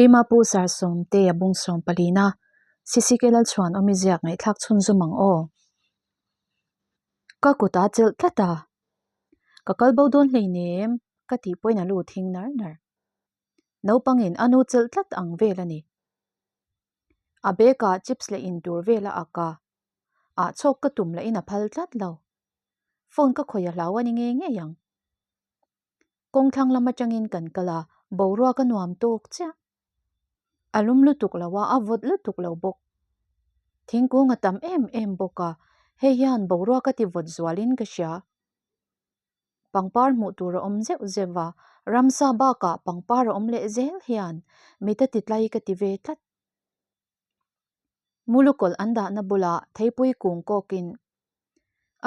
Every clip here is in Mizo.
Keimah Pu Sarsawmte a bung sawmpalina CCK Lalchhuan awmi ziak ngaihthlak chhunzawm ang aw. Ka kut a chelh tlat a, ka kal bo dawn hleinem ka tih pawhin a lu thing nar nar. Naupangin a nu chelh tlat ang vel a ni. A bag ah chips leh in tur vel a ak a, ah chhawk ka tum lahin a phal tlat lo. Phone ka khawih a hlau a ni ngei ngei ang. Kawng thlang lam atangin kan kal a, boruak a nuam tawk chiah. A lum lutuk lo a, a vawt lutuk lo bawk. Thingkung a tam em em bawk a, hei hian boruak a ti vawt zualin ka hria. Pangpar hmuh tur a awm zeuh zeuh a, ramsa bakah pangpar a awm leh zel hian mit a ti tlai ka ti ve tlat. Mulukawlh an dahna bulah theipui kung kawkin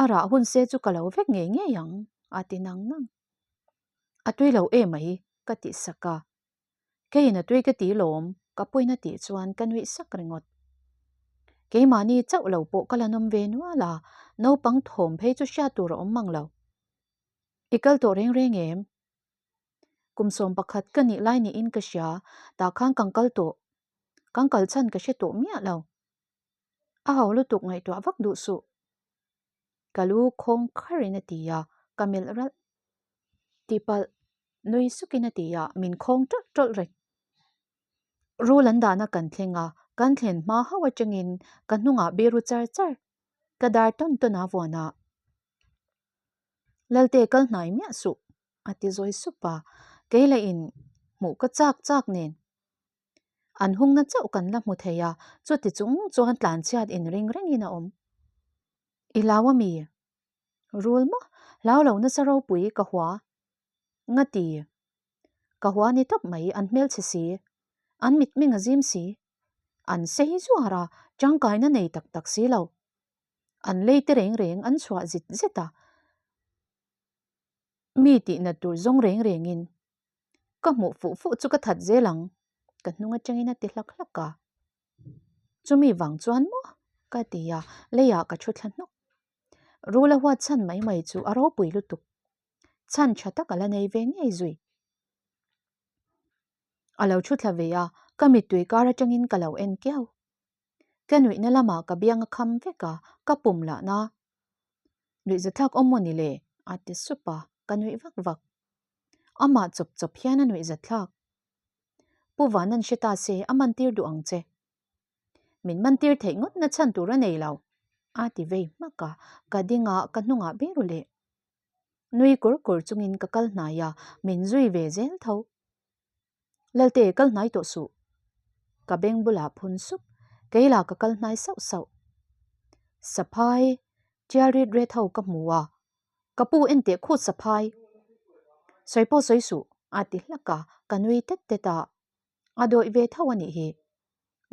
a rah hun se chu ka lo vek ngei ngei ang a ti nang nang. A tui lo em mai ka tih sak a. Keiin a tui ka ti lawm ka puina tih chuan ka nuih sak ringawt. Keimahni chauh lo pawh ka la nawm ve nual a, naupang thawm phei chu hriat tur a awm mang lo. I kal tawh reng reng em? Kum 11 ka nih lai niin ka hria, tah khan kan kal tawh. Kan kal chhan ka hre tawh miah lo. A ho lutuk ngaihtuah vak duh suh. Ka lu khawng kharin a ti a, ka melh ralh. Tihpalh nui sukin a ti a, min khawng tawlh tawlh reng. Rul an dahna kan thleng a, kan thlen hma hauh atangin ka hnungah biru char char. Ka dar tawn tawn a vuan a. Lalte kal hnai miah suh, a ti zawi sup a, kei leh in hmuh ka chak chak nen. An hungna chauh kan la hmu thei a, chuti chung chuan tlanchhiat in ring rengin a awm. I hlau a mi? Rul maw? Hlau lo nasa ropui ka hua. Nga ti? Ka hua ni tawp mai, an hmelchhe si. An mitmeng a zim si. An sei zuar a, tangkaina nei tak tak si lo. An lei te reng reng an chhuah zit zet a, mi tihnat tur zawng reng rengin ka hmuh fuh fuh chu ka that zel ang, ka hnung atangin a ti hlak hlak a. Chumi vang chuan maw ka ti a, leiah ka thu thla hnawk. Rula huat chhan mai mai chu a ropui lutuk. Chhan tha tak a la nei ve ngei zui. A lo thu thla ve a, ka mittui kar atangin ka lo en kiau. Ka nuihna lamah ka biang a kham vek a, ka pum lah na. Nuihzathlak awm maw ni le? a ti sup a, ka nuih vak vak. Amah chawp chawp hian a nuihzathlak. Pu Vanan hre ta se a mantir duh ang che. Min mantir theih ngawt na chhan tur a nei lo, a ti vei hmak a, ka ding a, ka hnungah ber u leh. Nui kur kur chungin ka kal hnai a, min zui ve zel tho. Lalte kal hnai tawh suh. Ka beng bulah phun sup, kei lah ka kal hnai sauh sauh. Saphai, tial rit ret ho ka hmu a, ka pu en teh khut saphai. Sawi pawh sawi suh, a ti hlak a, ka nui tet tet a. A dawih ve tho a nih hi.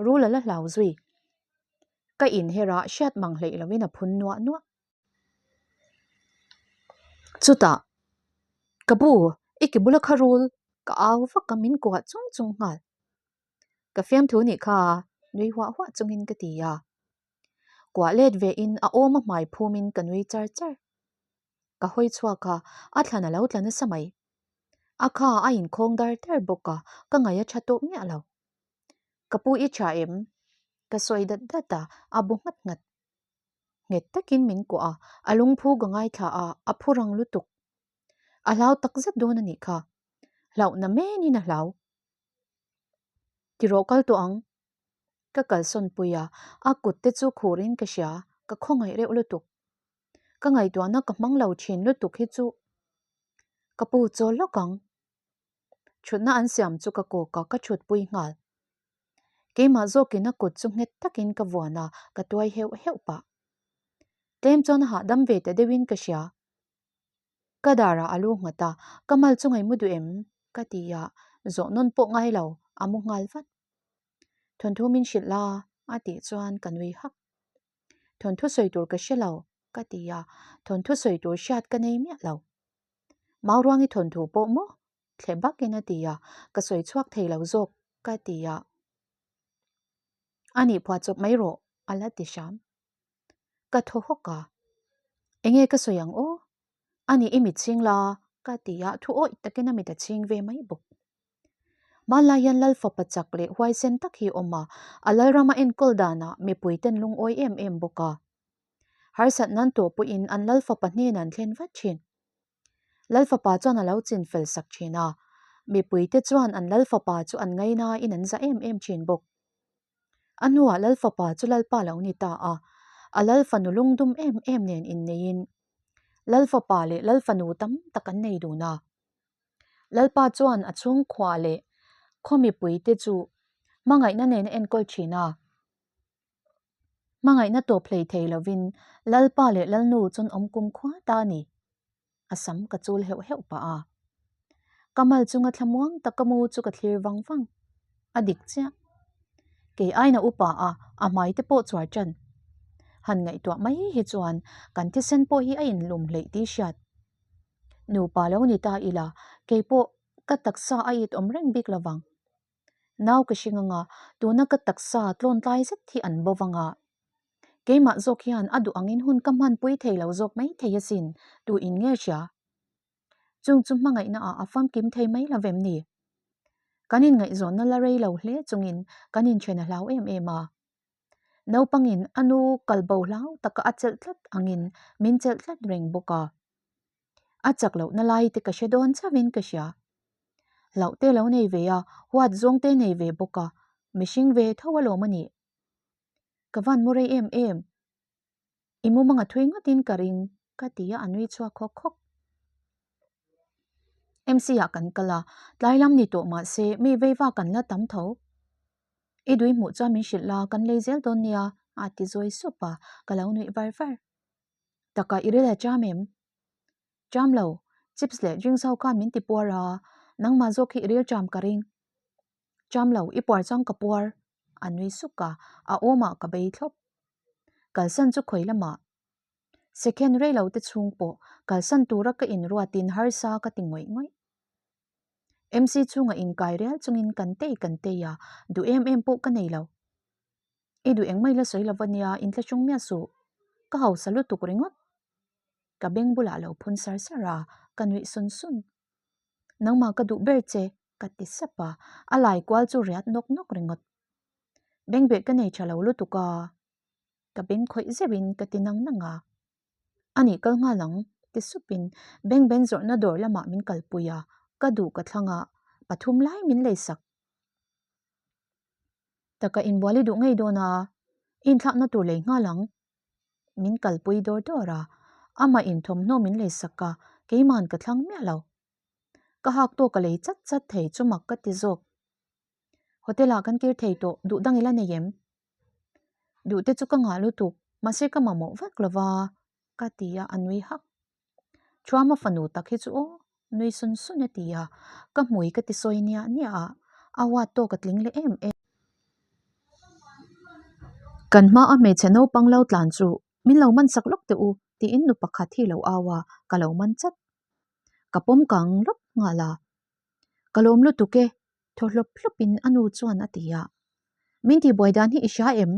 Rul a la hlau zui. Ka inher a, hriat mang hleih lovin a phun nuah nuah. Chutah, Ka bu, i ke bula kha rul, ka au vak a min kuah chung chung nghal. Ka fiamthu nih kha nui huah huah chungin ka ti a. Kuah let ve in a awm a hmai phum in ka nui char char. Ka hawi chhuak a, a thlan a lo tla nasa mai. A kha a inkhawng dar dar bawk a, ka ngaih a tha tawh miah lo. Ka pu i tha em? Ka sawi dat dat a, a bu nghat nghat. Nghet takin min kuah a, a lungphu ka ngaithla a, a phu rang lutuk. A hlau tak zet dawn a nih kha. Hlauhna menin a hlau. Tirawh kal tawh ang. Ka kalsawn pui a, a kut te chu khurin ka hria, ka khawngaih reuh lutuk. Ka ngaihtuahna ka hmang lo thin lutuk hi chu ka pu chawl lawk ang. Thutna an siam chu ka kawk a, ka thutpui nghal. Keimah zawkin a kut chu nghet takin ka vuan a, ka tuai heuh heuh pah. Tlem chuan a hahdam ve ta deuhin ka hria. Ka darah a lu nghat a, ka mal chu ngaih mu duh em? ka ti a, zawh nawn pawh ngai lo, a mu nghal vat. Thawnthu min hrilh la, a tih chuan ka nui hak. Thawnthu sawi tur ka hre lo, ka ti a, thawnthu sawi tur hriat ka nei miah lo. Mauruangi thawnthu pawh maw? Thle bakin a ti a, ka sawi chhuak thei lo zawk, ka ti a. A nih phuah chawp mai rawh, a la ti hram. Ka thaw hawk a, Enge ka sawi ang aw? A nih i mit chhing la, ka ti a, thu awih takin a mit a chhing ve mai bawk. Hmanlai hian Lal fapa chak leh huaisen tak hi awm a, a Lalrama enkawl danah mipui ten lungawi em em bawk a. Harsat nan tawh pawhin an Lal fapa hnen an thlen vat thin. Lal fapa chuan a lo chin fel sak thin a, mipui te chuan an Lal fapa chu an ngainain an za em em thin bawk. A hnuah Lal fapa chu Lalpa lo ni ta a, a Lal fanu lungdum em em nen inneiin Lal fapa leh Lal fanu tam tak an nei dun a. Lalpa chuan a chhungkhua leh khaw mipuite chu hmangaihna nen a enkawl thin a. Hmangaihna tawp hlei thei lovin Lalpa leh Lalnu chuan awm kum khua ta a ni. A sam ka chul heuh heuh pah a. Ka mal chunga thlamuang tak ka mu chu ka thlir vang vang. A dik chiah. Kei aina upa a, a hmai te pawh chuar tan. Han ngaihtuah mai hi chuan kan thisen pawh hi a inlum hleih tih hriat. Nupa lo ni ta ila, kei pawh ka taksa a it awm reng bik lovang. Nau ka hring anga, tuna ka taksa tlawn tlai zet hi an bo vang a. Keimah zawk hian a duh angin hun ka hmanpui thei lo zawk mai thei asin, tu in nge hria? Chung chu hmangaihna ah a famkim thei mai lo vem ni? Kan inngaihzawnna la rei lo hle chungin kan inthen a hlau em em a. Naupangin a nu kalbo hlau taka a chelh tlat angin min chelh tlat reng bawk a. A chak lohna lai te ka hre dawn chauhin ka hria. Hlauh te lo nei ve a, huat zawng te nei ve bawk a, mihring ve tho alawm a nih. Ka van mu rei em em. I mumanga thui ngawtin ka ring, ka ti a, a nui chhuak khawk khawk. MC ah kan kal a, tlai lam ni tawh mah se mi veiva kan la tam tho. I dui hmuh chuan min hrilh la, kan lei zel dawn nia, a ti zawi sup a, ka lo nuih var var. Taka i ril a cham em? Cham lo, chips leh drinks ho khan min ti puar a, nangmah zawk hi i ril cham ka ring. Cham lo, i puar chuan ka puar, a nui suk a, a awmah ka bei thlawp. Kalsan chu khawi lamah Second rei lo te chhung pawh kalsan tura ka inruatin harsa ka ti ngawih ngawih. MC chhunga inkai rial chungin kan tei kan tei a, duh em em pawh ka nei lo. I duh engmah ila sawi lova nia, inthlahrung miah suh. Ka hausa lutuk ringawt. Ka beng bulah lo phun sar sar a, ka nuih sun sun. Nangmah ka duh ber che, ka ti sap a, a lai kual chu riat nawk nawk ringawt. Bengbeh ka nei tha lo lutuk a. Ka beng khawih zeuhin ka ti nang nang a. A nih kal nghal ang, ti supin beng ben zawrhna dawr lamah min kalpui a, ka duh ka thlang a, pathum lai min leisak. Taka inbual i duh ngei dawn a, i inthlakna tur lei nghal ang. Min kalpui dawr dawr a, amah in thawmhnaw min leisak a, keima'n ka thlang miah lo. Ka hak tawk a lei chat chat thei chu mak ka ti zawk. Hotel ah kan kir thei tawh, duh dang ila nei em? Duh te chu ka ngah lutuk, mahse ka mamawh vek lo va, ka ti a, a nui hak. Thuama fanu tak hi chu aw, nui sun sun a ti a, ka hmui ka ti sawi niah niah a, a huat tawk a tling leh em em. Kan hmaa hmeichhe naupang lo tlan chu min lo man sak lawk teh u tiin nu pakhat hi lo au a, ka lo man chat. Ka pawm kang lawp nghal a, Ka lawm lutuk e, thaw hlawp hlawpin a nu chuan a ti a. Min tihbuai dan hi i hria em?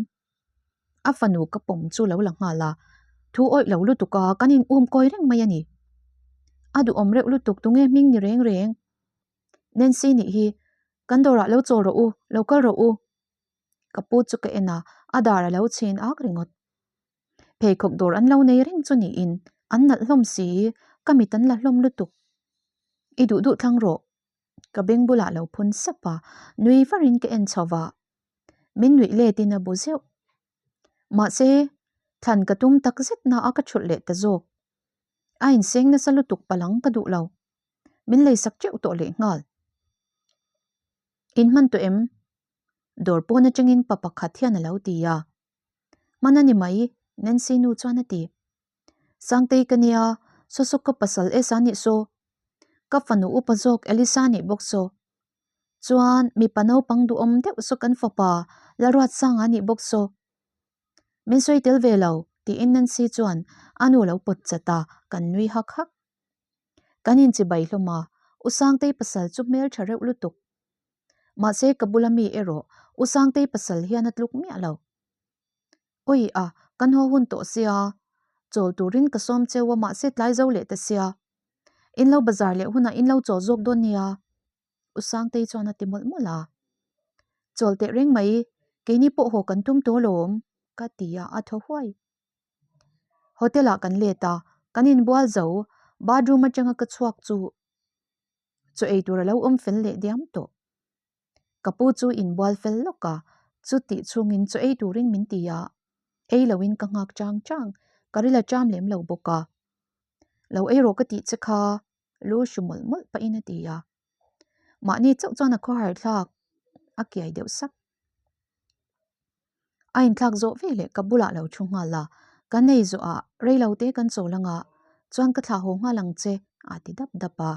A fanu ka pawm chu lo la nghal a, thu awih lo lutuk a, kan in um kawi reng mai a ni. A duhawm reuh lutuk tunge hming ni reng reng? Nancy nih hi, kan dawrah lo chawl rawh u, lo kal rawh u. Ka pu chu ka en a, a dar a lo chhin ak ringawt. Pheikhawk dawr an lo nei reng chu niin an nalh hlawm si, ka mit an la hlawm lutuk. I duh duh thlang rawh. Ka beng bulah lo phun sap a, nui varin ka en chho va. Min nuih letin a bu zeuh. Mahse, thlan ka tum tak zet na a ka thulh leh ta zawk. A inseng nasa lutuk palang ka duh lo. Min leisak teuh tawh leh nghal. In hman tawh em? Dawr pawn atangin pa pakhat hian a lo ti a. Hman a ni mai, Nancy nu chuan a ti. Sangtei ka nia, saw saw ka pasal Esa nih saw. Ka fanu upa zawk Elisa nih bawk saw. Chuan mipa naupang duhawm deuh saw kan fapa Lalruatsanga nih bawk saw. Min sawi tel ve lo, tiin Nancy chuan a nu lo pawt chat a, kan nui hak hak. Kan inchibai hlawm a, U Sangtei pasal chu hmeltha reuh lutuk. Mahse ka bula mi erawh U Sangtei pasal hian a tluk miah lo. Awi a, kan haw hun tawh sia, chawl turin ka sawm cheu a mahse tlai zo leh ta sia. In lo bazar leh hunah in lo chawl zawk dawn nia. U Sangtei chuan a ti mawlh mawlh a. Chawl teh reng mai, keini pawh haw kan tum tawh alawm, ka ti a, a thaw huai. Hotel ah kan let a, kan inbual zo, bathroom atanga ka chhuak chu chaw ei tur a lo awm fel leh diam tawh. Ka pu chu inbual fel lawk a, chutih chhungin chaw ei turin min ti a, ei loin ka nghak chang chang, ka ril a cham lem lo bawk a. Lo ei rawh ka tih che kha, lu hru mawlh mawlh pahin a ti a. Mahni chauh chuan a khawhar thlak a kiai deuh sak. A inthlak zawh ve leh ka bulah lo thu nghal a, kan ei zawhah rei lo te kan chawl anga chuan ka thlah haw nghal ang che a ti dap dap a.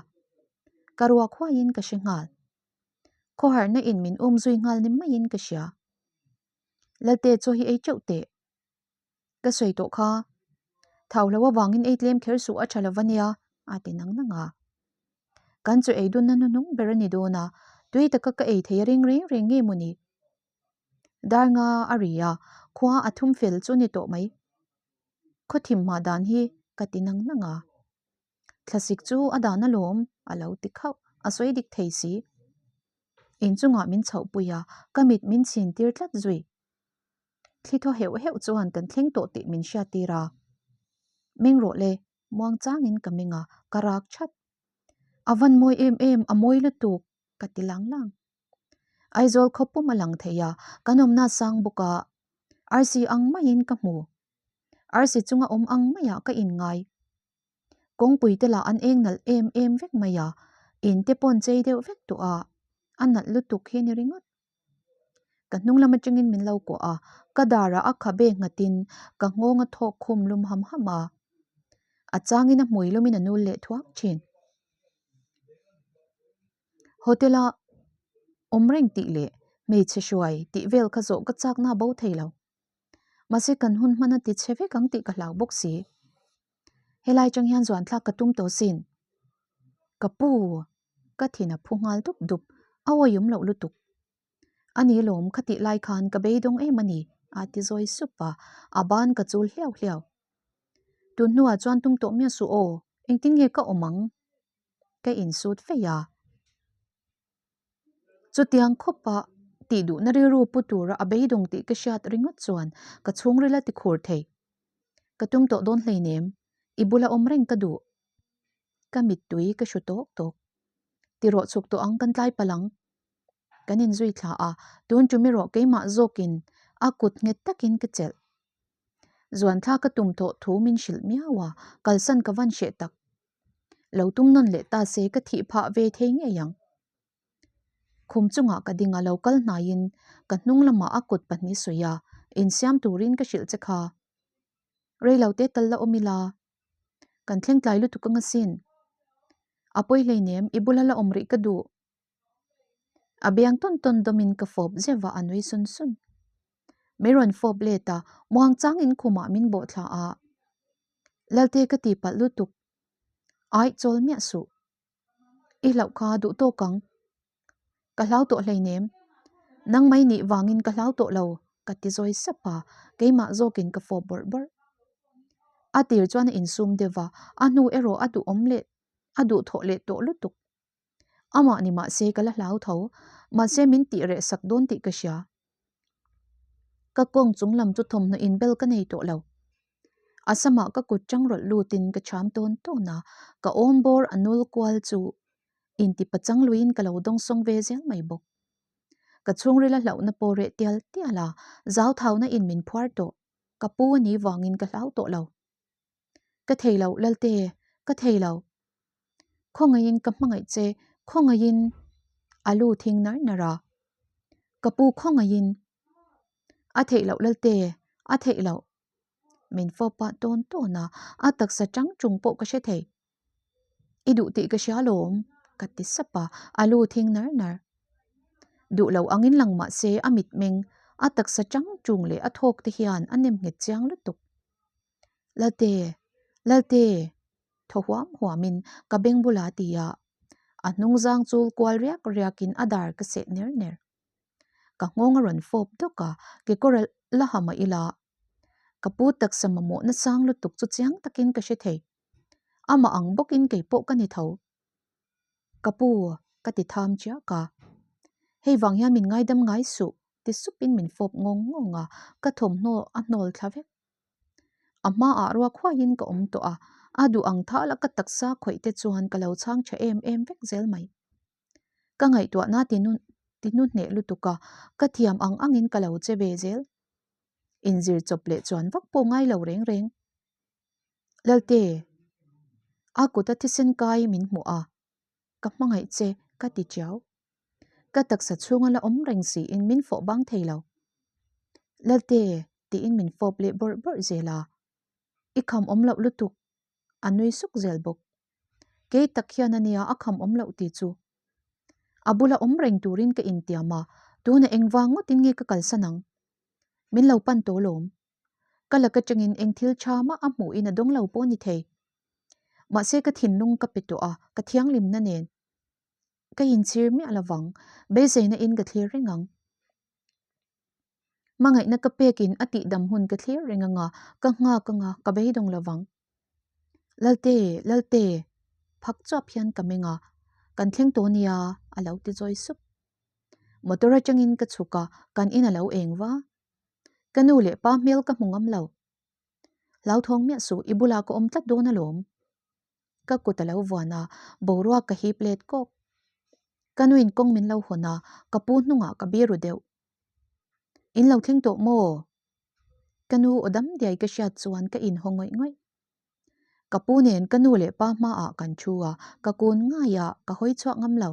Ka ruak huaiin ka hre nghal. Khawharna in min um zui nghal ni maiin ka hria. Lalte chaw hi ei teuh teh. Ka sawi tawh kha. Thau hlo avangin ei tlem kher suh a tha lova nia, a ti nang nang a. Kan chaw ei dunna hnuhnung ber a ni dawn a, tui taka ka ei thei a ring reng reng nge maw ni? Dar nga a ri a, khua a thum fel chu ni tawh mai. Khaw thim hma dan hi ka ti nang nang a. Thlasik chu a dan alawm, a lo ti khauh, a sawi dik thei si. Inchungah min chhohpui a, ka mit min chhin tir tlat zui. Thli thaw heuh heuh chuan kan thleng tawh tih min hriat tir a. Meng rawh le, muang changin ka meng a, ka rak that. A van mawi em em, a mawi lutuk, ka ti lang lang. Aizawl khaw pum a lang thei a, kan awmna sang bawk a, arsi ang maiin ka hmu. Arsi chunga awm ang maiah ka inngai. Kawngpui te lah an eng nalh em em vek mai a, in te pawn chei deuh vek tawh a, a nalh lutuk hi a ni ringawt. Ka hnung lam atangin min lo kuah a, ka darah a khabe nghatin ka nghawng a thawk khum lum ham ham a. A changin a hmui lumin a nul leh thuak thin. Hotel a awm reng tih leh hmeichhe hruai tih vel kha zawh ka chakna a bo thei lo. Mahse kan hun hman a ti chhe vek ang tih ka hlau bawk si. Helai chang hian zuan thlak ka tum tawh sin. Ka pu! Ka thin a phu nghal dup dup, a awihawm loh lutuk. A ni lawm kha tih lai khan ka beidawng em a ni, a ti zawi sup a, a ban ka chul hliau hliau. Tun hnuah chuan tum tawh miah suh aw, engtin nge ka awm ang? Ka insut feih a. Chutiang khawpa tih duhna rilru pu tura a beidawng tih ka hriat ringawt chuan ka chhungril a ti khur thei. Ka tum tawh dawn hleinem, i bula awm reng ka duh. Ka mittui ka hru tawk tawk. Ti rawh chhuk tawh ang kan tlai palh ang. Kan inzui thla a, tun tum erawh keimah zawkin a kut nghet takin ka chelh. Zuan thla ka tum tawh thu min hrilh miau a, kalsan ka van hreh tak. Lo tum nawn leh ta se ka thih phah ve thei ngei ang. Khum chungah ka ding a lo kal hnaiin ka hnung lamah a kut pahnih sawi a, insiam turin ka hrilh che kha. Rei lo te tal la awm ila, kan thleng tlai lutuk ang asin. A pawi hleinem, i bula la awm rih ka duh. A biang tawn tawn dawmin ka fawp zeuh a, a nui sun sun. Min rawn fawp let a, muang changin khumah min bawh thla a. Lalte ka ti palh lutuk. Aih chawl miah suh. I hlauh kha duh tawk ang. Ka hlau tawh hleinem. Nang mai nih vangin ka hlau tawh lo, ka ti zawi sap a, keimah zawkin ka fawp bawrh bawrh. A tir chuan a insum deuh a, a hnu erawh a duhawm leh a duhthawh leh tawh lutuk. Amah ni mahse ka la hlau tho, mahse min tih reh sak dawn tih ka hria. Ka kawng chung lam chu thawmhnaw inbel ka nei tawh lo. A samah ka kut chang rawlh lutin ka cham tawn tawn a, ka awm bawr a nul kual chu inti pachang luiin ka lo dawngsawng ve zel mai bawk. Ka chhungril a hlauhna pawh reh tial tial a, zauthauna in min phuar tawh, ka pu a nih vangin ka hlau tawh lo. Ka thei lo Lalte, ka thei lo. Khawngaihin ka hmangaih che, khawngaihin a lu thing nar nar a. Ka pu khawngaihin a theih loh Lalte, a theih loh. Min fawp pah tawn tawn a, a taksa chang chung pawh ka hre thei. I duh tih ka hria lawm, ka ti sap a, a lu thing nar nar. Duh lo angin lang mah se a mitmeng, a taksa chang chung leh a thawk te hian a nem nghet chiang lutuk. Lalte, Lalte, thaw huam huamin ka beng bula ti a, a hnungzang chul kual riak riakin a dar ka seh ner ner. Ka nghawng a rawn fawp dawk a, kekawr a la ha mah ila, ka pu taksa mamawhna sang lutuk chu chiang takin ka hre thei. Amah ang bawkin kei pawh ka ni tho. Ka pu, Ka ti tham chiak a. Hei vang hian min ngaidam ngai suh, ti supin min fawp ngawng ngawng a, ka thawmhnaw a hnawl thla vek. A hmaah ruak huaiin ka awm tawh a, a duh ang thal a ka taksa khawih te chuan ka lo chhang tha em em vek zel mai. Ka ngaihtuahna ti nu hneh lutuk a, ka thiam ang angin ka lo che ve zel. Inzir chawp leh chuan vak pawh ngai lo reng reng. Lalte, a kut a thisen kai min hmuh a, ka hmangaih che ka ti chiau. Ka taksa chhunga la awm reng siin min fawh bang thei lo. Lalte, tiin min fawp leh bawrh bawrh zel a, i kham awm loh lutuk, a nui suk zel bawk. Kei tak hian a nia a kham awm loh tih chu. A bula awm reng turin ka intiam a, tunah engvang ngawtin nge ka kalsan ang? Min lo pan tawh lawm. Ka lak atangin eng thil tha mah a hmuhin a dawng lo pawh ni thei. Mahse ka thinlung ka pe tawh a, ka thianghlimna nen. Ka inchhir miah lovang, beiseina in ka thlir reng ang. Hmangaihna ka pekin a tihdam hun ka thlir reng anga, ka nghak anga, ka beidawng lovang. Lalte, Lalte, phak chuap hian ka meng a, kan thleng tawh nia, a lo ti zawi sup. Motor atangin ka chhuk a, kan in a lo eng va. Ka nu leh pa hmel ka hmu ngam lo. Hlauthawng miah suh, i bulah ka awm tlat dawn alawm. Ka kut a lo vuan a, boruak ka hip let kawk. Ka nuin kawng min lo hawn a, ka pu hnungah ka biru deuh. In lo thleng tawh maw? Ka nu aw dam diai ka hriat chuan ka inhaw ngawih ngawih. Ka pu nen ka nu leh pa hmaah kan thu a, ka kun ngai a, ka hawi chhuak ngam lo.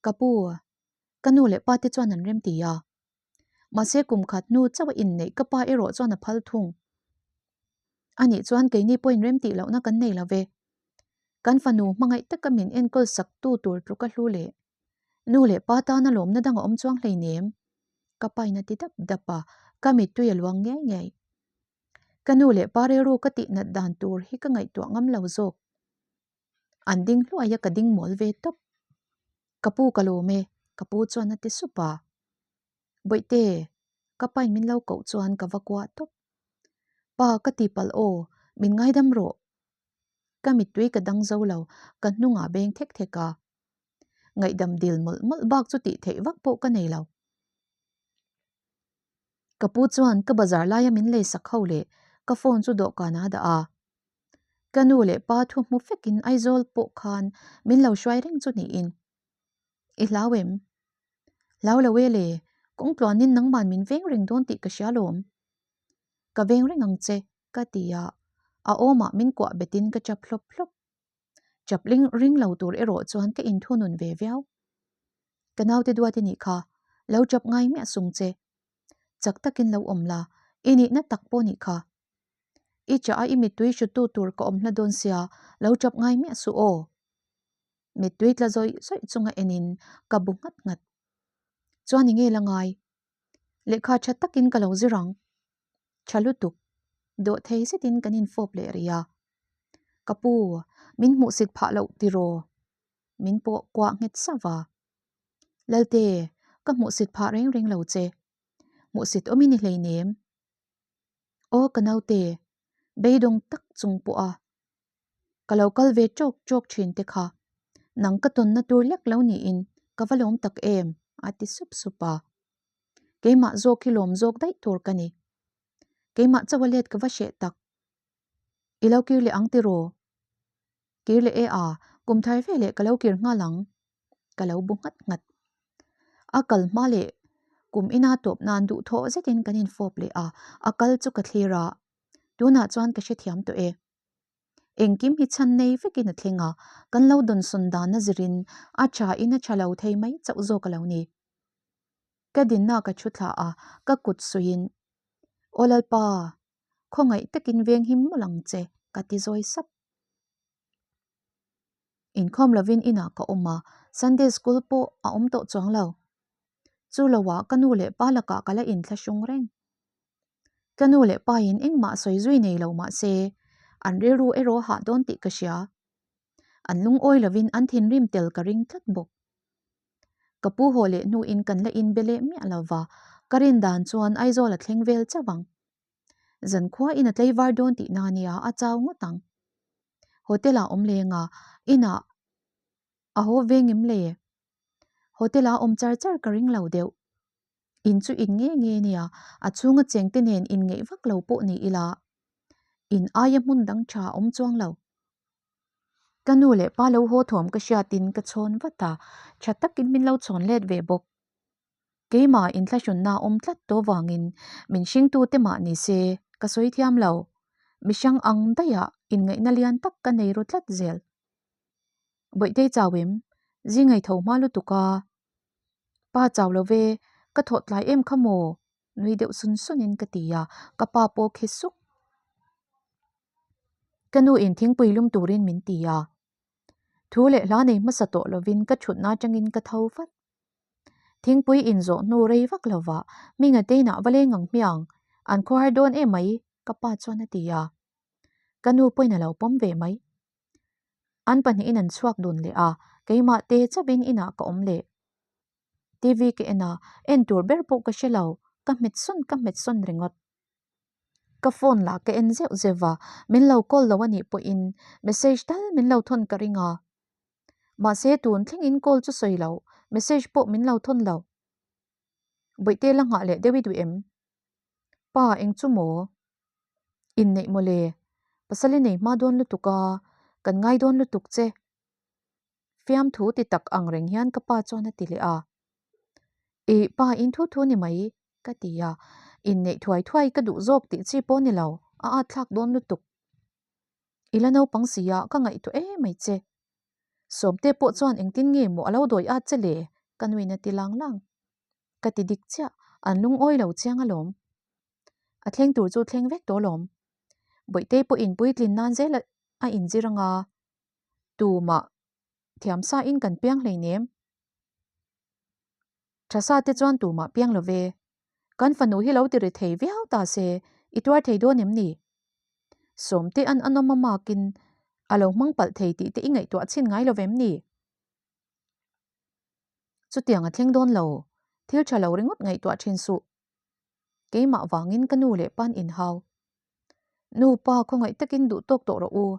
Ka pu, ka nu leh pa te chuan an remti a. Mahse kum khat hnu chauh a inneih ka pa erawh chuan a phal thung. Anih chuan keini pawhin remtih lohna kan nei lo ve. Kan fanu hmangaih taka min enkawl sak tu tur tluk a hlu leh nu leh pa tana lawmna dang a awm chuang hleinem. Ka pain a ti dap dap a, ka mittui a luang ngei ngei. Ka nu leh pa rilru ka tihnat dan tur hi ka ngaihtuah ngam lo zawk. An ding hluai a ka ding mawl ve tawp. Ka pu ka lawm e, ka pu chuan a ti sup a. Bawihte, ka pain min lo koh chuan ka va kuah tawp. Pa ka ti palh aw, min ngaidam rawh. Ka mittui ka dang zo lo, ka hnungah beng thek thek a. Ngaihdam dil mawlh mawlh bak chu tih theih vak pawh ka nei lo. Ka pu chuan ka bazar laia min lei sak ho leh ka phone chu dawhkan ah a dah a. Ka nu leh pa thu hmu fekin Aizawl pawh khan min lo hruai reng chu niin. I hlau em? Hlau lo e le, kawng tluanin nangman min veng reng dawn tih ka hria lawm. Ka veng reng ang che, ka ti a, a awmah min kuah betin ka chap hlawp hlawp. Chap ling ring lo tur erawh chuan ka inthunun ve viau. Ka naute duat i nih kha, lo chap ngai miah sung che. Chak takin lo awm la, i nihna tak pawh nih kha. I chah a i mittui hrutu tur ka awm hla dawn sia, lo chap ngai miah suh aw. Mittui tla zawih zawih chunga enin ka bu nghat nghat. Chuan i nge la ngai? Lehkha tha takin ka lo zir ang. Tha lutuk. Dawhthei zetin kan infawp leh rih a. Ka pu, min hmuhsit phah loh tiraw? Min pawh kuah nghet sauh a. Lalte, ka hmuhsit phah reng reng lo che. Hmuhsit awm i ni hleinem. Aw ka naute, beidawng tak chung pawh a. Ka lo kal ve tawk tawk thin te kha, nang ka tawnna tur lek lo niin ka va lawm tak em? a ti sup sup a. Keimah zawk hi lawm zawk daih tur ka ni. Keimah chauh a let ka va hreh tak. I lo kir leh ang tiraw? Kir leh e a, kum thar ve leh ka lo kir nghal ang. Ka lo bu nghat nghat. A kal hma leh kum ina tawp nan duhthawh zetin kan infawp leh a, a kal chu ka thlir a. Tunah chuan ka hrethiam tawh e. Engkim hi chhan nei vekin a thleng a, kan lo dawnsawn dan a zirin a tha in a tha lo thei mai chauh zawk a lo ni. Ka dinna ka thu thla a, ka kut suiin, Aw Lalpa, khawngaih takin veng him mawlh ang che, ka ti zawi sap. Inkhawm lovin inah ka awm a, Sunday school pawh a awm tawh chuang lo. Chu loah ka nu leh pa lakah ka la inthlahrung reng. Ka nu leh pa in engmah sawi zui nei lo mah se, an rilru erawh hah dawn tih ka hria. An lungawi lovin an thinrim tel ka ring tlat bawk. Ka pu haw leh hnuin kan la inbe leh miah lo va, ka rin dan chuan Aizawl a thleng vel chauh ang. Zankhua in a tlei var dawn tih na nia a chau ngawt ang. Hotel ah awm leng a, inah. A haw veng em le? Hotel ah awm char char ka ring lo deuh. In chu in nge nge nia, a chhunga chengte nen inngeih vak lo pawh ni ila. In aia hmun dang tha a awm chuang lo. Ka nu leh pa lo haw thawm ka hriatin ka chhawn vat a, tha takin min lo chhawn let ve bawk. Keimah inthlahrunna awm tlat tawh vangin min hringtute mah ni se ka sawi thiam lo. Mihrang ang daihah inngaihna lian tak ka nei ru tlat zel. Bawihtei chau em? Zingai tho hma lutuk a. Pa chau lo ve, ka thawh tlai em kha maw? Nui deuh sun sunin ka ti a, ka pa pawh khi suk. Ka nu in thingpui lum turin min ti a. Thu leh hla nei hmasa tawh lovin ka thutna atangin ka tho vat. Thingpui inzawh hnu rei vak lovah Hminga teinah va leng ang hmiang, an khawhar dawn em mai, ka pa chuan a ti a. Ka nu pawhin a lo pawm ve mai. An pahnihin an chhuak dun leh a, keimah te chauhin inah ka awm leh. TV ka en a, en tur ber pawh ka hre lo, ka hmet sawn ka hmet sawn ringawt. Ka phone lah ka en zeuh zeuh a, min lo call lo a nih pawhin message tal min lo thawn ka ring a. Mahse tun thlengin call chu sawi lo, message pawh min lo thawn lo. Bawihte la nghah leh deuh i duh em? Pa eng chu maw? Inneih mawle, pasal i nei hma dawn lutuk a, kan ngai dawn lutuk che. Fiamthu ti tak ang reng hian ka pa chuan a ti leh a. Ih, pa in thu thu ni mai, ka ti a. Inneih thuai thuai ka duh zawk tih chi pawh ni lo, a at thlak dawn lutuk. I la naupang si a, ka ngaihtuah em mai che. Sawmte pawh chuan engtin nge maw a lo dawi at che le? Ka nuin a ti lang lang. Ka ti dik chiah, an lungawi lo chiang alawm. A thleng tur chu thleng vek tawh alawm. Bawihtei pawhin puitlin nan zel a inzir anga tumah thiam sa in kan piang hleinem. Tha sa te chuan tumah piang lo ve. Kan fanu hi lo ti ri thei viau ta se, i tuar thei dawn em ni? Sawmte an anawm a makin a lo hmang palh thei tih te i ngaihtuah chhin ngai lo vem ni? Chutiang a thleng dawn lo, thil tha lo ringawt ngaihtuah thin suh. Keimah vangin ka nu leh pa'n inhau. Nu pa khawngaih takin duh tawk tawh rawh u.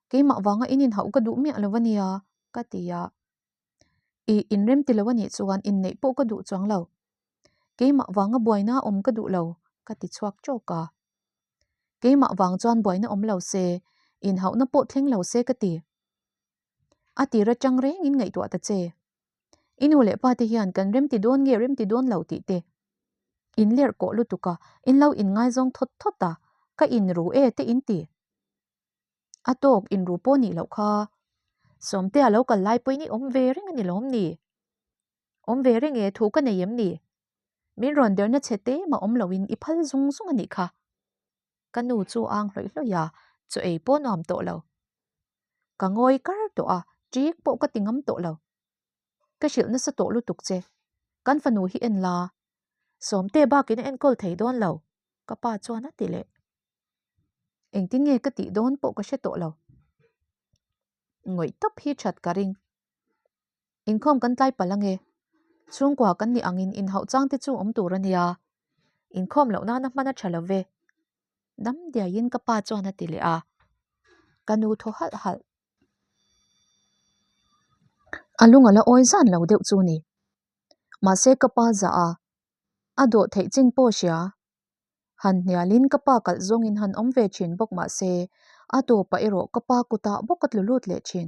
Keimah vanga in inhauh ka duh miah lo a nia, ka ti a. I inrem ti lo a nih chuan inneih pawh ka duh chuang lo. Keimah vanga buaina awm ka duh lo, ka ti chhuak tawk a. Keimah vang chuan buaina awm lo se, inhauhna pawh thleng lo se ka ti. A tir atang rengin ngaihtuah ta che. I nu leh pa te hian kan remti dawn nge remti dawn lo tih te in lerh kawh lutuk a, in lo inngaizawng thawt thawt a, ka inru e te in ti. A tawk inru pawh nih loh kha. Sawmtea lo kal lai pawhin i awm ve reng a ni lawm ni? Awm ve reng e, thu ka nei em ni? Min rawn derna chhe te mah awm loin i phal zung zung a nih kha. Ka nu chu ang hlawih hlawih a, chaw ei pawh nuam tawh lo. Ka ngawi kar tawh a, ṭik pawh ka ti ngam tawh lo. Ka hrilh nasa tawh lutuk che. Kan fanu hi en la. Sawmte bakin a enkawl thei dawn lo, ka pa chuan a ti leh. Engtin nge ka tih dawn pawh ka hre tawh lo. Ngawih tawp hi that ka ring. Inkhawm kan tlai palh ange. Chhungkua kan nih angin inhauh chang te chu awm tur a nia. Inkhawm loh nana hman a tha lo ve. Dam diaiin ka pa chuan a ti leh a. Ka nu thaw halh halh. A lung a la awi zan lo deuh chu ni. Mahse ka pa zah a, a dawh theih chin pawh hria. Han hnialin ka pa kalh zawngin han awm ve thin bawk mahse a tawpah erawh ka pa kutah bawk a tlu lut leh thin.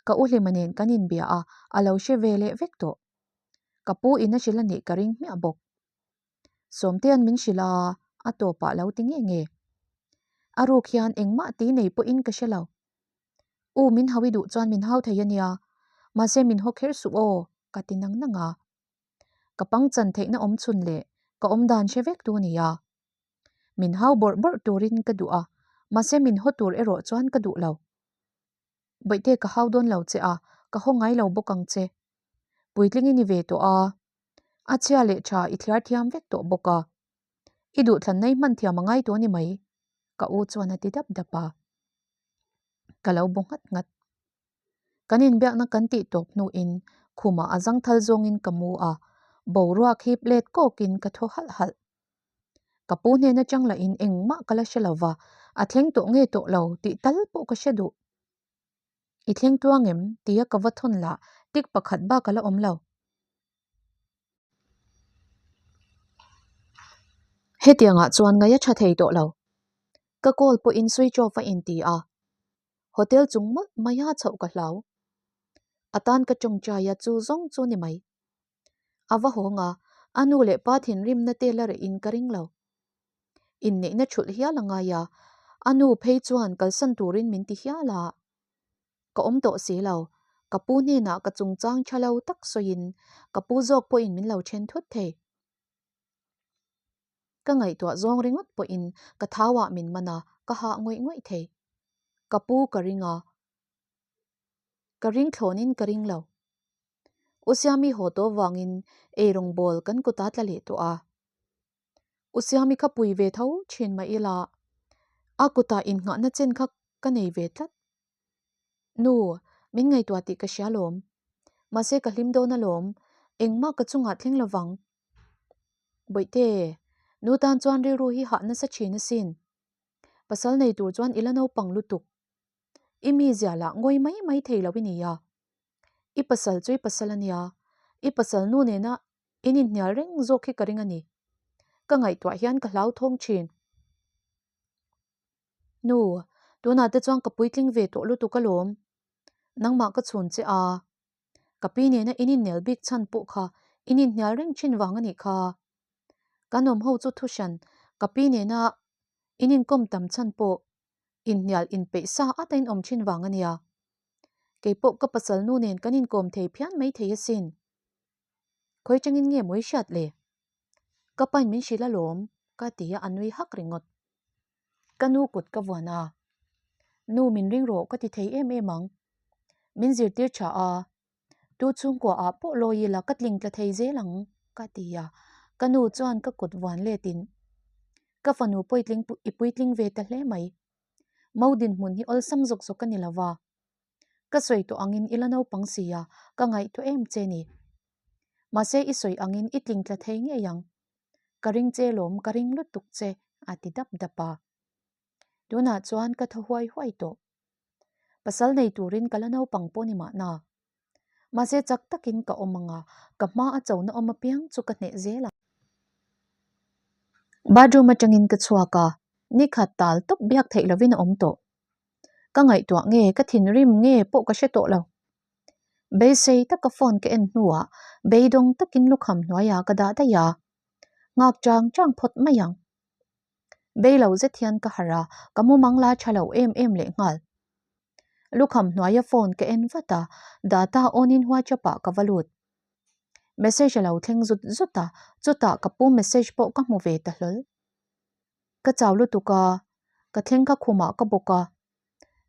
Ka u Hlima nen kan inbia a, a lo hre ve leh vek tawh. Ka pu in a hrilh a nih ka ring hmiah bawk. Sawmtea'n min hrilh a, a tawpah lo ti nge nge. A ruk hian engmah ti nei pawhin ka hre lo. U min hau i duh chuan min hau thei a nia, mahse min haw kher suh aw, ka ti nang nang a. Ka pangchan theihna awm chhun leh ka awmdan hre vek tu a ni a. Min hau bawrh bawrh turin ka duh a, mahse min haw tur erawh chuan ka duh lo. Baihte ka hau dawn lo che a, ka haw ngai lo bawk ang che. Puitling i ni ve tawh a, a chhia leh tha i thliar thiam vek tawh bawk a. I duhthlanna i hman thiam a ngai tawh a ni mai, ka u chuan a ti dap dap a. Ka lo bu nghat nghat. Kan inbiakna kan tih tawp hnuin khumah a zangthal zawngin ka mu a, boruak hip let kawkin ka thaw halh halh. Ka pu hnen atang lahin engmah ka la hre lo va, a thleng tawh nge tawh lo tih tal pawh ka hre duh. I thleng tluang em? tia ka va thawn lah tik pakhat bak a la awm lo. Hetiangah chuan ngaih a tha thei tawh lo. Ka call pawhin switch off a inti a. Hotel chung mawlh maia chhoh ka hlau. A tan ka tawngtai a chu zawng chu ni mai. A va hawng a, a nu leh pa thinrimna te la reh in ka ring lo. Inneihna thulh hial a ngai a, a nu phei chuan kalsan turin min ti hial a. Ka awm tawh si lo, ka pu hnenah ka chungchang tha lo tak sawiin ka pu zawk pawhin min lo then thut thei. Ka ngaihtuah zawng ringawt pawhin ka thauah min man a, ka hah ngawih ngawih thei. Ka pu ka ring a, ka ring thlawnin ka ring lo. U Siami haw tawh vangin eirawng bawl kan kut a tla leh tawh a. U Siami kha pui ve tho thin mah ila a kutah innghahna chen kha ka nei ve tlat. Nu, min ngaihtuah tih ka hria lawm. Mahse ka hlim dawn alawm, engmah ka chungah thleng lovang. Bawihte, nu tan chuan rilru hi hah nasa thin asin. Pasal nei tur chuan i la naupang lutuk. I mizia lah ngawi mai mai thei lo i nia. I pasal chu i pasal a nia, i pasal nu nena in inhnial reng zawk hi ka ring a ni. Ka ngaihtuah hian ka hlauthawng thin. Nu, tunah te chuan ka puitling ve tawh lutuk alawm. Nangmah ka chhun che a. Ka pi nena in innel bik chhan pawh kha in inhnial reng thin vang a nih kha. Kan awm ho chu thuhran ka pi nena in inkawm tam chhan pawh inhnial inpeih sa at a inawm thin vang a nia. Kei pawh ka pasal nu nen kan inkawm thei phian mai thei asin. Khawi tangin nge mawi hriat le? Ka pain min hrilh alawm, ka ti a, a nui hak ringawt. Ka nu kut ka vuan a, Nu min ring rawh ka ti thei em em ang. Min zirtir tha a, tu chhungkua ah pawh lawi ila ka tling tla thei zel ang, ka ti a. Ka nu chuan ka kut vuan letin, Ka fanu pawitling i puitling ve ta hle mai. Mo dinhmun hi awlsam zawk zawk ka ni lo va. Ka sawi tawh angin i la naupang si a, ka ngaihtuah em che ni. Mahse i sawi angin i tling tla thei ngei ang. Ka ring che lawm, ka ring lutuk che, a ti dap dap a. Tunah chuan ka thaw huai huai tawh. Pasal nei turin ka la naupang pawh ni mahna. Mahse chak takin ka awm ang a, ka hma a chona awm apiang chu ka hneh zel ang. Bathroom atangin ka chhuak a, nikhat tal tawp biak theih lovin a awm tawh. Ka ngaihtuah nge, ka thinrim nge pawh ka hre tawh lo. Beisei taka phone ka en hnuah beidawng takin lukham hnuaiah ka dah daih a, nghak chang chang phawt mai ang. Bei lo zet hian ka harh a, ka mumang la tha lo em em lehnghal. Lukham hnuaia phone ka en vat a, data on in WhatsApp ah ka va lut. Message a lo thleng zut zut a, chutah ka pu message pawh ka hmu ve ta hlawl. Ka chau lutuk a, ka thleng kha khumah ka bawk a.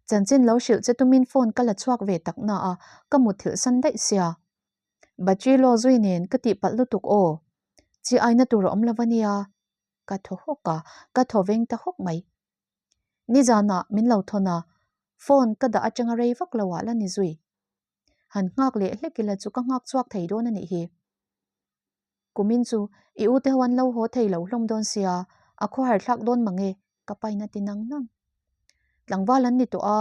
Chanchin lo hrilh che tumin phone ka la chhuak ve tak na a, ka mutthilh san daih sia. Battery low zui nen ka tihpalh lutuk aw. Chi aina tur a awm lo a nia. Ka thaw hawk a, ka thaw veng ta hawk mai. Nizanah min lo thawn a, phone ka dah atanga rei vak lo ah la ni zui. Han nghak leh hlek ila chu ka nghak chhuak thei dawn a nih hi. Kumin chu i u te ho an lo haw thei lo hlawm dawn sia, a khawhar thlak dawn mang e, ka pain a ti nang nang. Tlangval an ni tawh a,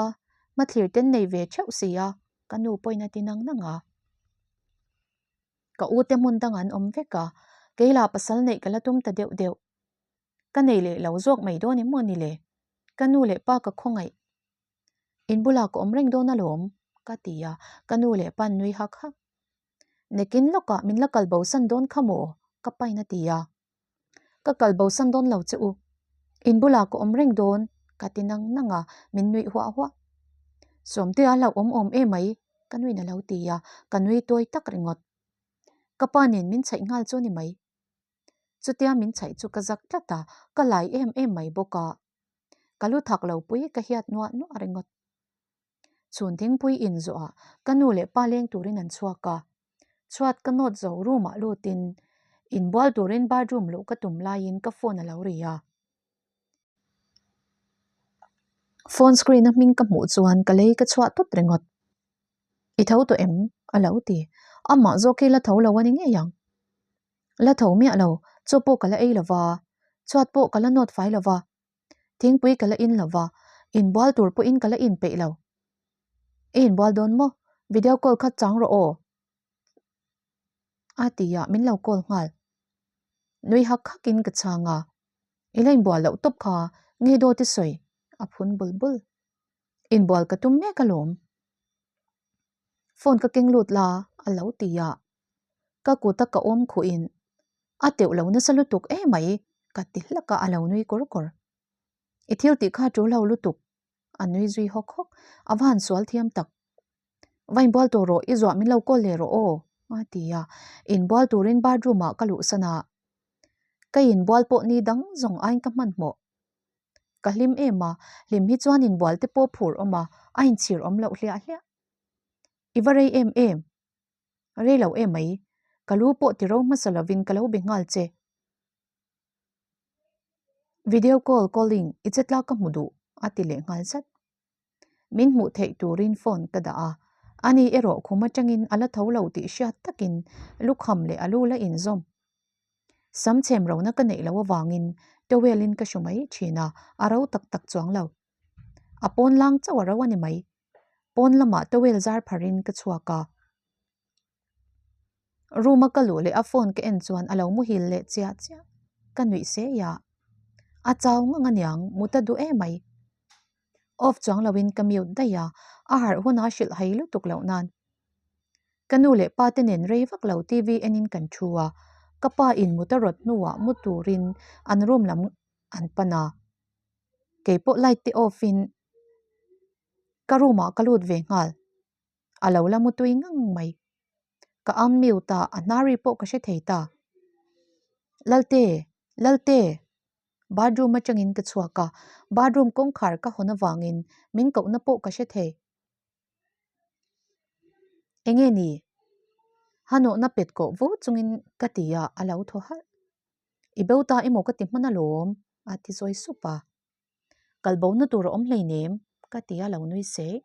hmathlir ten nei ve theuh si a, ka nu pawhin a ti nang nang a. Ka u te hmun dang an awm vek a, kei lah pasal neih ka la tum ta deuh deuh. Ka nei leh lo zawk mai dawn em maw ni le? Ka nu leh pa ka khawngaih. In bulah ka awm reng dawn alawm, ka ti a, ka nu leh pa'n nui hak hak. Nekin lawkah min la kal bosan dawn kha maw? ka pain a ti a. Ka kal bosan dawn lo che u. In bulah ka awm reng dawn, ka ti nang nang a, min nuih huah huah. Sawmtea hlauhawm awm emai, ka nuin a lo ti a, ka nui tawi tak ringawt. Ka pa nen min chhaih nghal chu a ni mai. Chutia min chhaih chu ka zak tlat a, ka lai em em mai bawk a. Ka lu thak lo pui ka hiat nuah nuah ringawt. Chhun thingpui in zawhah ka nu leh pa leng turin an chhuak a. Chhuat ka nawt zo room ah lutin inbual turin bathroom luh ka tum laiin ka phone a lo ri a. Phone screen a hming ka hmuh chuan ka lei ka chhuah tawp ringawt. I tho tawh em? a lo ti. Amah zawk hi la tho lo a ni ngei ang. La tho miah lo, chaw pawh ka la ei lo va, chhuat pawh ka la nawt fai lo va, thingpui ka la in lo va, inbual tur pawhin ka la inpeih lo. I inbual dawn maw? Video call kha chang rawh aw a ti a, min lo call nghal. Nui hak hakin ka chhang a, I la inbual loh tawp kha nge dawt i sawi? a phun bul bul. Inbual ka tum mek alawm. Phone ka keng lut la a lo ti a, ka kut a ka awm khuhin a teuh lo nasa lutuk emai ka ti hlak a, a lo nui kawr kawr. I thil tih kha tul lo lutuk a nui zui hawk hawk, a va han sual thiam tak. Va inbual tawh rawh, i zuah min lo call leh rawh aw a ti a, inbual turin bathroom ah ka luhsan a, ka inbual pawh ni dang zawng aiin ka hmanhmawh. Ka hlim em a, hlim hi chuan inbual te pawh phur awm a, a inchhir awm loh hliah hliah. I va rei em em? Rei lo em mai, ka lu pawh ti ro hmasa lovin ka lo be nghal che. Video call calling i che tlak ka hmu duh a ti leh nghal zat. Min hmuh theih turin phone ka dah a, ani erawh khum atangin a la tho lo tih hriat takin lukham leh a lu la inzawm. Sam chhem rona ka neih loh avangin towel in ka hru mai thin a, a ro tak tak chuang lo. A pawn lang chauh a ro a ni mai. Pawn lamah towel zar pharin ka chhuak a. Room a ka luh leh a phone ka en chuan a lo muhil leh chiah chiah. Ka nuih sei a. A chau ngang aniang mut a duh emai. Off chuang loin ka mute daih a, a harh huna hrilh hai lutuk loh nan. Ka nu leh pa te nen rei vak lo TV enin kan thu a, ka pa in mut a rawt hnuah mu turin an room lam an pan a. Keipawh light te off in ka room ah ka lut ve nghal. A lo la mutui ngang mai. Ka unmute a, a hnar ri pawh ka hre thei ta. Lalte! Lalte! Bathroom atangin ka chhuak a, bathroom kawngkhar ka hawn avangin min kohna pawh ka hre thei. Enge ni? Hanawhna pet kawh vu chungin ka ti a, a lo thaw halh. I bo ta emaw ka ti hman alawm, a ti zawi sup a. Kal bona tur a awm hleinem, ka ti a lo nui seh.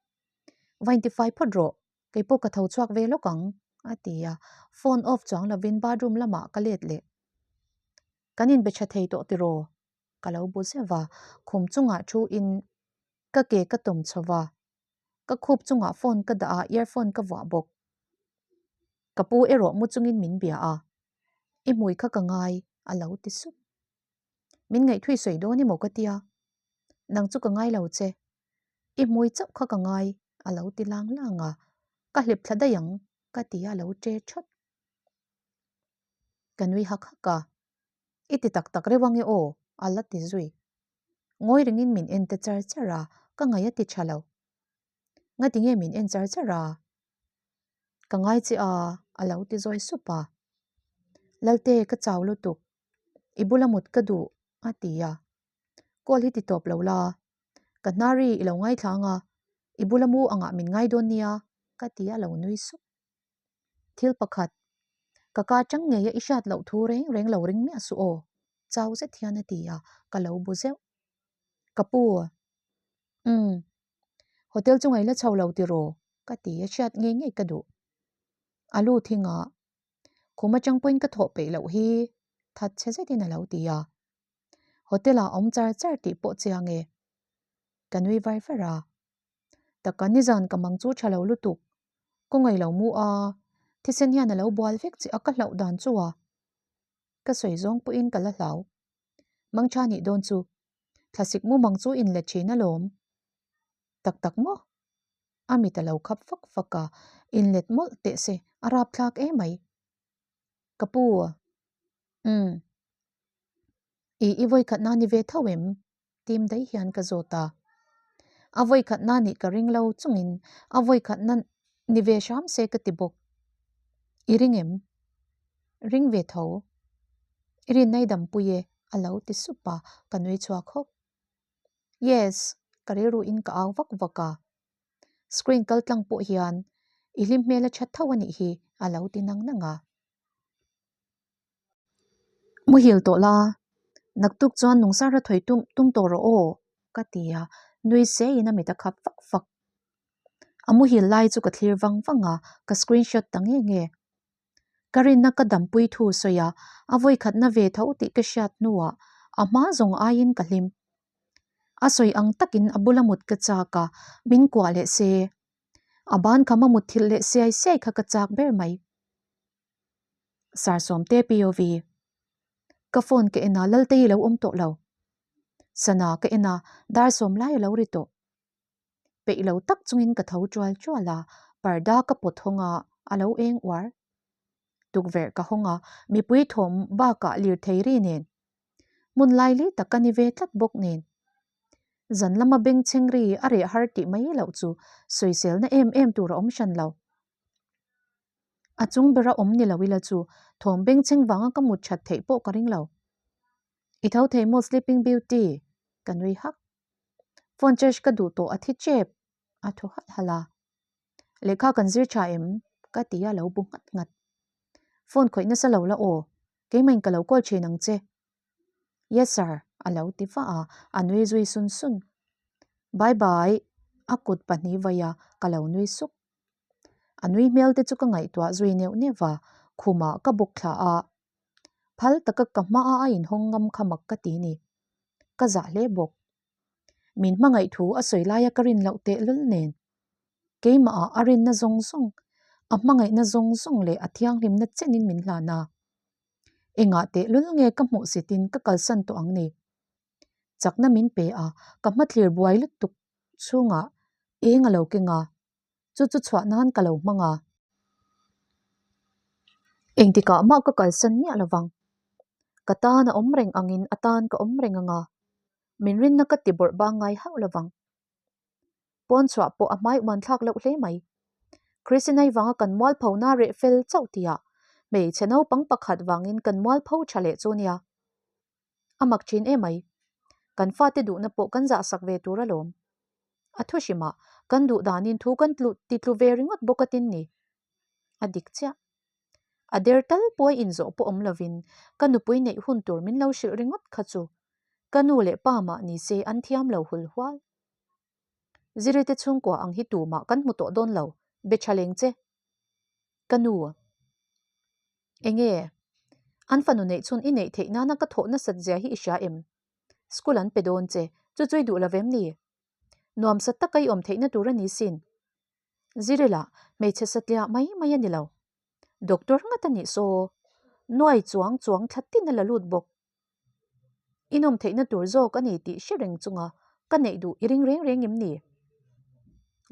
Va intifai phawt rawh, kei pawh ka tho chhuak ve lawk ang, a ti a, phone off chuang lovin bathroom lamah ka let leh. Kan inbe tha thei tawh tiraw? Ka lo bu zeuh a, khum chungah thu in ka ke ka tawm chho va, ka khup chungah phone ka dah a, earphone ka vuah bawk. Ka pu erawh mu chungin min bia a, I hmui kha ka ngai, a lo ti sup. Min ngaihthui sawi dawn emaw ka tia, nang chu ka ngai lo che, i hmui chauh kha ka ngai a lo ti lang lang a, ka hlep thla daih ang ka ti a lo che thawt. Ka nui hak hak a, I ti tak tak reuh ange aw a la ti zui. Ngawi ringin min en te char char a, ka ngaih a ti tha lo. Ngati nge min en char char a? Ka ngai che a a lo ti zawi sup a. Lalte ka chau lutuk, i bula mut ka duh a ti a. Call hi ti tawp lo la, ka hnari i lo ngaithla ang a, i bula mu angah min ngai dawn nia ka ti a lo nui sup. Thil pakhat, ka ka chang ngeia i hriat loh thu reng reng lo ring miah suh aw, chau zet hian a ti a, ka lo bu zeuh. Ka pu, umm, hotel chu ngaihla chho lo tiraw? ka ti a, hriat ngei ngei ka duh. A lu thingah, Khum atang pawhin ka thawh peih loh hi, that chhe zetin a lo ti a. Hotel ah awm char char tih pawh chiang e. Ka nui var var a. Taka nizan ka mang chu tha lo lutuk, kawngaih lo mu a, thisen hian a lo bual vek che a ka hlauh dan chu a. Ka sawi zawng pawhin ka la hlau. Mang tha nih dawn chu, thlasik mu mang chu inlet thin alawm. Tak tak maw? A mit a lo khap fak fak a, inlet mawlh teh se, a rapthlak emai. Ka pu, umm, i i vawikhatna ni ve tho em? Tim daih hian ka zawt a. A vawikhatna nih ka ring lo chungin a vawikhatna ni ve hram se ka ti bawk. I ring em? Ring ve tho. I rinna i dampui e, a lo ti sup a, ka nui chhuak hawk. Yes, ka rilru in ka au vak vak a. Screen kal tlang pawh hian i hlim hmel a that tho a nih hi, a lo ti nang nang a. Muhil tawh la, naktuk chuan nungsar a thawi tum tum tawh rawh aw, ka ti a, nui seiin a mit a khap fak fak. A muhil lai chu ka thlir vang vang a, ka screenshot ta nge nge. Ka rinna ka dampui thu sawi a, a vawikhatna ve tho tih ka hriat hnuah a hma zawng aiin ka hlim. A sawi ang takin a bula mut ka chak a, min kuah leh se. A ban kham a mutthilh leh siai siai kha ka chak ber mai. Sir Sawmte POV. Ka phone ka en a, Laltei lo awm tawh lo. Sana ka en a, dar sawm lai a lo ri tawh. Peih lo tak chungin ka tho tual tual a, parda ka pawt hawng a, a lo eng uar. Tukverh ka hawng a, mipui thawm bakah lirthei ri nen. Hmun laili tak ka ni ve tlat bawk nen. Zan lama bengchheng ri a reh har tih mai loh chu sawiselna em em tur a awm hran lo. A chung bera awm ni lo ila chu thawm bengchheng vanga ka mut that theih pawh ka ring lo. I tho thei maw Sleeping Beauty? Ka nui hak. Phone charge ka duh tawh a thi chep a thaw halh halh a. Lehkha kan zir tha em? Ka ti a lo bu nghat nghat. Phone khawih nasa lo la aw, keimahin ka lo call thin ang che. Yes sir, a lo ti vah a, a nui zui sun sun. Bye bye, a kut pahnih vaih a, ka lo nui suk. A nui hmel te chu ka ngaihtuah zui neuh neuh a, khumah ka bawk thla a. Phal taka ka hma a a inhawng ngam kha mak ka ti ni. Ka zah hle bawk. Min hmangaih thu a sawi laia ka rin loh tehlul nen. Keimahah a rinna zawng zawng, a hmangaihna zawng zawng leh a thianghlimna chenin min hlan a. Engah tehlul nge ka hmuh sitin ka kalsan tawh ang ni? Chakna min pe a, ka hmathlir buai lutuk chhungah eng a lo keng a, chu chu chhuah nan ka lo hmang a. Engtikah mah ka kalsan miah lovang. Ka tan a awm reng angin a tan ka awm reng anga, min rinna ka ti bawrh bang ngai hauh lovang. Pawn chhuah pawh a hmai uan thlak loh hle mai. Christinai vanga kan mualpho na reh fel chauh tihah hmeichhe naupang pakhat vangin kan mualpho tha leh chu nia. A mak thin emai. Kan fate duhna pawh kan zahsak ve tur alawm. A thu hrimah kan duh danin thu kan tlu ti tlu ve ringawt bawk atin ni. A dik chiah. A der tal pawh a inzawh pawh awm lovin ka nupui neih hun tur min lo hrilh ringawt kha chu ka nu leh pa mah ni se an thiam lo hul hual. Zirite chhungkua ang hi tumah kan hmu tawh dawn lo, be tha leng che. Ka nu. Enge? An fanu neih chhun i neih theih nana ka thawh nasat zia hi i hria em? School an pe dawn che, chu chu i duh lo vem ni? Nuamsa taka i awm theihna tur a ni sin. Zirila, hmeichhe satliah mai mai a ni lo. Doctor ngat a nih saw. Nuai chuang chuang thla tin a la lut bawk. I nawm theihna tur zawk a ni tih hre reng chunga ka neih duh i ring reng reng em ni?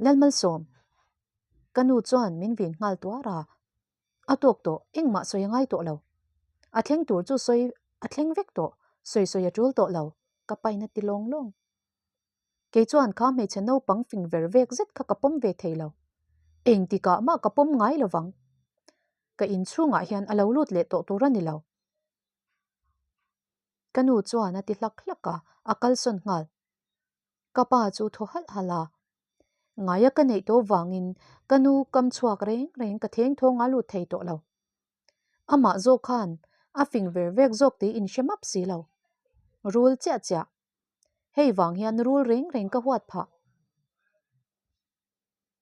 Lalmalsawm, ka nu chuan min vin nghal tuar a. A tawk tawh, engmah sawi a ngai tawh lo. A thleng tur chu sawi a thleng vek tawh, sawi sawi a tul tawh lo, ka pain a ti lawng lawng. Kei chuan kha hmeichhe naupang fing ver vek zet kha ka pawm ve thei lo. Engtikah mah ka pawm ngai lo vang. Ka inchhungah hian a lo lut leh tawh tur a ni lo. Ka nu chuan a ti hlak hlak a, a kalsawn nghal. Ka pa chu thaw halh halh a. Ngaia ka neih tawh vangin ka nu kam chhuak reng reng ka theng thawng a lut thei tawh lo. Amah zawk khan a fing ver vek zawk tih inhre map si lo. Rul chiah chiah. Hei vang hian rul reng reng ka huat phah.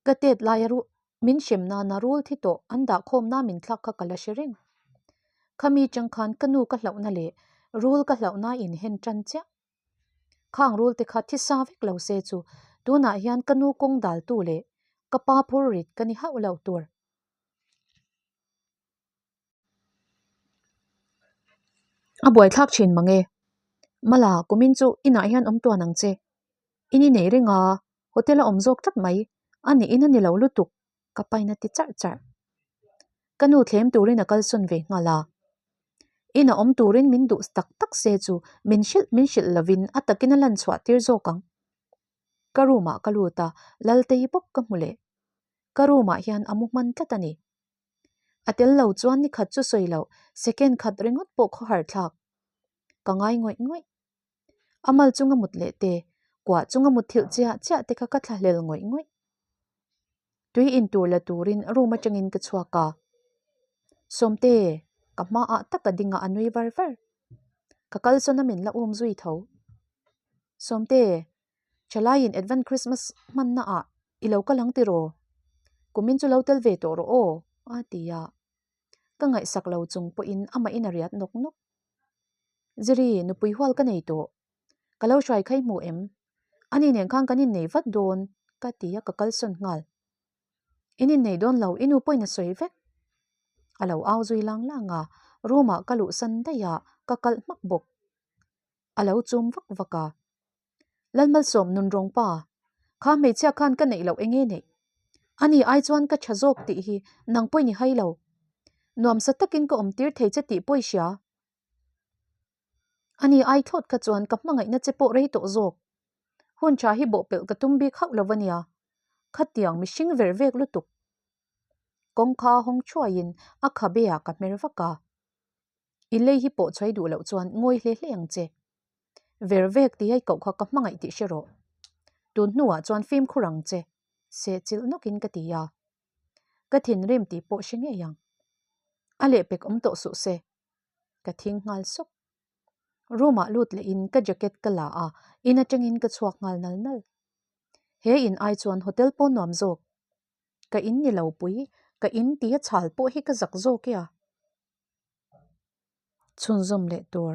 Ka tet laia ru min hrem nana rul thi tawh an dah khawmna min thlak kha ka la hre reng. Khami chang khan ka nu ka hlauhna leh rul ka hlauhna inhen tan chiah. Khang rul te kha thi sa vek lo se chu tunah hian ka nu kawng daltu leh ka pa phur rit ka ni hauh lo tur. A buaithlak thin mang e. Mala, kumin chu inah hian awm tuan ang che. In i nei reng a, hotel a awm zawk tlat mai. A niin a ni lo lutuk, ka pain a ti charh charh. Ka nu thlem turin a kalsawn ve nghal a. Ina awm turin min duh tak tak se chu min hrilh min hrilh lovin a takin a lan chhuah tir zawk ang. Ka room ah ka lut a, Laltei bawk ka hmu leh. Ka room ah hian a mu hman tlat a ni. A tel lo chuan ni khat chu sawi loh, second khat ringawt pawh khawhar thlak. Ka ngai ngawih ngawih. A mal chunga mut leh te, kuah chunga mut thilh chiah chiah te kha ka thlahlel ngawih ngawih. Tui in tur la turin room atangin ka chhuak a. Sawmte, ka hmaah tak a ding a, a nui var var. Ka kalsawn a min la um zui tho. Sawmte, Thalaiin Advent Christmas hmanna ah i lo kal ang tiraw? Kumin chu lo tel ve tawh rawh aw, a ti a. Ka ngaihsak lo chung pawhin amahin a riat nawk nawk. Ziri, nupui hual ka nei tawh. Ka lo hruai khai hmu em? Ani nen khan kan innei vat dawn, ka ti a ka kalsawn nghal. In innei dawn lo, i nu pawhin a sawi vek. A lo au zui lang lang a, room ah ka luhsan daih a, ka kalh hmak bawk. A lo chum vak vak a. Lalmalsawm nunrawng pa, kha hmeichhia khan ka neih loh enge neih? Ani ai chuan ka tha zawk tih hi nang pawhin i hai lo. Nuamsa takin ka awm tir thei che tih pawh i hria. Ani ai thlawt kha chuan ka hmangaihna che pawh rei tawh zawk. Hun tha hi bawhpelh ka tum bik hauh lo a nia. Khatiang mihring ver vek lutuk. Kawngka hawng thuaiin a khabe ah ka hmer vak a. I lei hi pawh chhuai duh loh chuan ngawi hle hle ang che. Ver vek tih ai koh kha ka hmangaih tih hre rawh. Tun hnuah chuan fimkhur ang che, seh chilh nawkin ka ti a. Ka thinrim tih pawh hre ngei ang. A lehpek awm tawh suh se. Ka thing nghal sawk. Room ah lut leh in ka jacket ka la a, in atangin ka chhuak nghal nal nal. He in ai chuan hotel pawh nuam zawk. Ka in ni lo pui, ka in tia chhal pawh hi ka zak zawk e a. Chhunzawm leh tur.